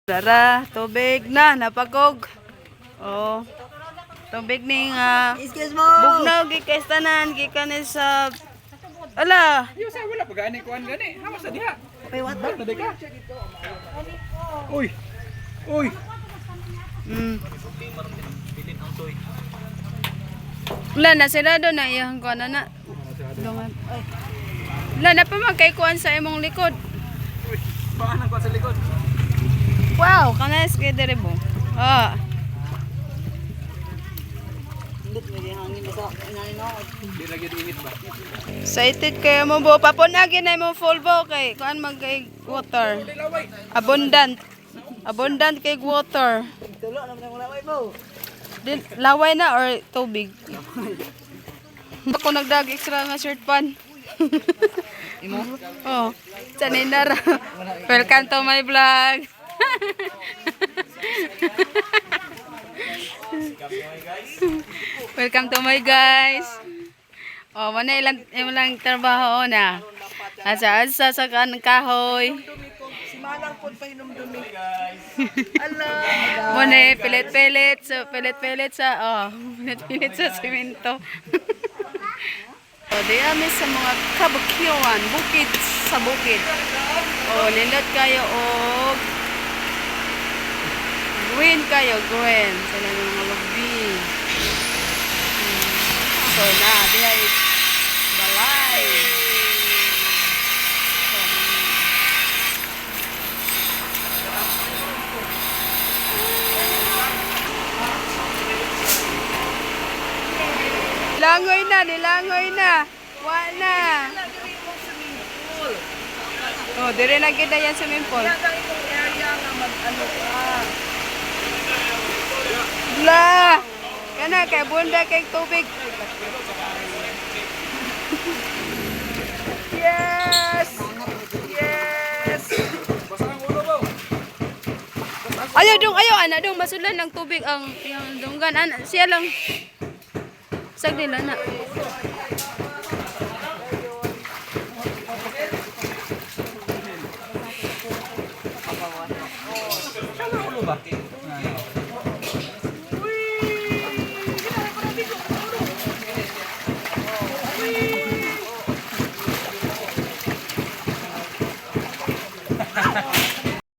Tara, tubig na, napagog. Oh. Tubig ni nga. Excuse mo. Bugnaw gikas tanan gikan ni sa Ala, Yo sa wala pa gani kuan gani. Hamas na diha. May water. Na di ka. Uy. Uy. Wala na sirado na iyang kuan na na. Dungan. Wala na pa man kay kuan sa imong likod. Uy. Baka nang kuan sa likod. Wow, kanas kay dere bo. Ah. Indot may hangin sa inani no. Di lagi init ba? Excited kayo mo bo. Papunagin na mo full bo kay kuan man kay water. Abundant. Abundant kay water. Tulo na man laway mo. Din, laway na or tubig? Ako nagdag extra nga shirt pan. Imo? Oh, sanay na ra. Welcome to my vlog. Welcome to my guys. Oh, wala ilang ilang trabaho na. Asa asa sa kan kahoy. Si Manang pod pa hinumdumi. Muna pilit-pilit sa pilit-pilit sa oh, pilit-pilit sa simento. Oh, di ami sa mga kabukiran, bukid sa bukid. Oh, nindot kayo og green kayo, green. Sa mga lubi. So na, di ay balay. So, Langoy na, nilangoy na. Wa na. Oh, dire na gid na yan swimming pool. Area nga mag-ano ka. La. Kana kay bunda kay tubig. Yes. Yes. Basta ang ulo mo. Ayaw dong, ayaw ana dong masulan ng tubig ang iyang dunggan ana siya lang. Sagdi lang na. Siya ulo ba?